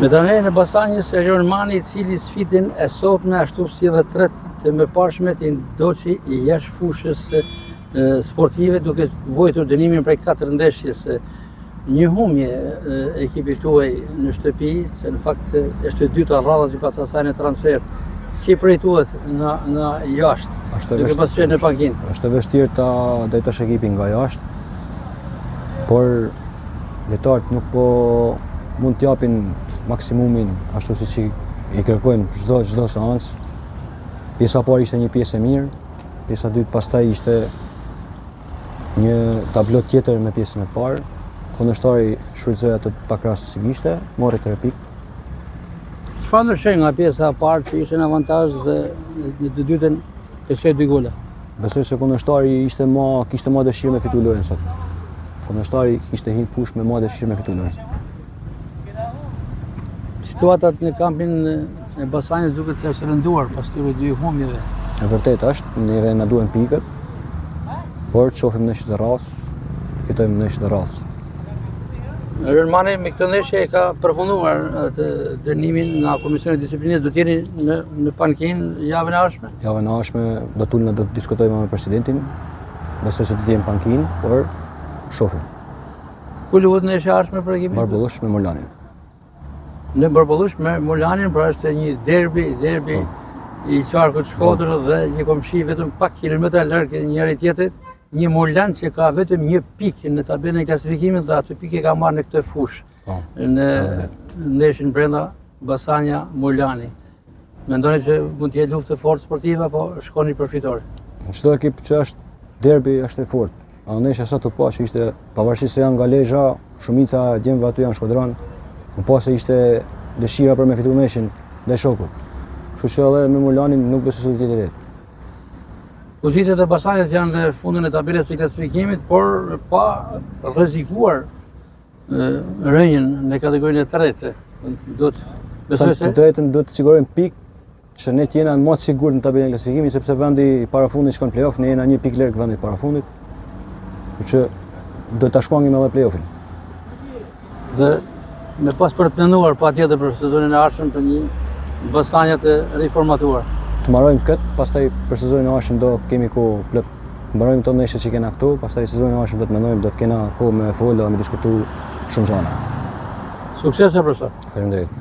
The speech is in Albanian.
Me trajnerin e Basanjës, Erion Mani, i cili sfidën e sotme ashtu si edhe tre të mëparshmet i ndoqi jashtë fushës sportive duke vuajtur dënimin prej katër ndeshjes. Një humbje e ekipit tuaj në shtëpi, që në fakt është e dyta radhazi pas asaj në transfertë. Si përjetuat nga nga jashtë? Është duke pas qenë në pankinë. Është e vështirë ta drejtosh ekipin nga jashtë, por lojtarët nuk po mund të japin maksimumin ashtu siç i, i kërkojmë çdo çdo seancë. Pjesa e parë ishte një pjesë e mirë, pjesa e dytë pastaj ishte një tablo tjetër me pjesën e parë. Kundërshtari shfrytëzoi atë pak raste që kishte, mori 3 pikë. Çfarë ndryshoi nga pjesa e parë që ishte në avantazh dhe në të dytën pësoi dy gola? Besoj se kundërshtari ishte ma, kishte ma dëshirë me fitu lojën sot. Kundërshtari kishte hi në fushë me ma dëshirë me fitu lojën. Situatat në kampin e Basanjës duket se është rënduar pas këtyre dy humbjeve. E vërtet është, neve na duhen pikët, por të shohim ndeshjet e radhës, fitojmë ndeshjet e radhës. Erion Mani me këtë ndeshje e ka përfunduar atë dënimin nga Komisioni i Disiplinës, do të jeni në në pankinë javën e ardhshme? Javën e ardhshme do të ulna do të diskutojmë me presidentin. Besoj se do të jem pankinë, por shohim. Ku luhet ndeshja e ardhshme për ekipin? Barbullush me Murlanin. Në Barbullush me Murlanin, pra është një derbi, derbi po. i qarkut Shkodër po. dhe një komshi vetëm pak kilometra larg njëri tjetrit. Një Murlan që ka vetëm një pikë në tabelën e klasifikimit dhe atë pikë e ka marrë në këtë fushë. Po, në ndeshjen brenda Basanja Murlani. Mendoni që mund të jetë luftë e fortë sportive apo shkoni për fitore? Çdo ekip që është derbi është e fortë. A ndeshja sot u pa që ishte pavarësisht se janë nga Lezha, shumica e djemve aty janë shkodran, u pa se ishte dëshira për me fitu ndeshjen ndaj shokut. Kështu që edhe me Murlanin nuk besoj se do të jetë lehtë. Pozitat e Basanjës janë në fundin e tabelës së klasifikimit, por pa rrezikuar rënien në kategorinë e tretë. Do të besoj se të drejtën duhet të sigurojmë pikë që ne të jena më të sigurt në tabelën e klasifikimit sepse vendi i parafundit shkon play-off, ne jena një pikë larg vendit parafundit. Kështu që do ta shmangim edhe play-offin. Dhe me pas për të menduar patjetër për sezonin e ardhshëm për një Basanja të riformatuar. Të mbarojmë këtë, pastaj për sezonin e ardhshëm do kemi kohë plot. Të mbarojmë këto ndeshje që kena këtu, pastaj sezonin e ardhshëm do të mendojmë, do të kena kohë me folë dhe me diskutu shumë gjana. Suksese për sot. Faleminderit.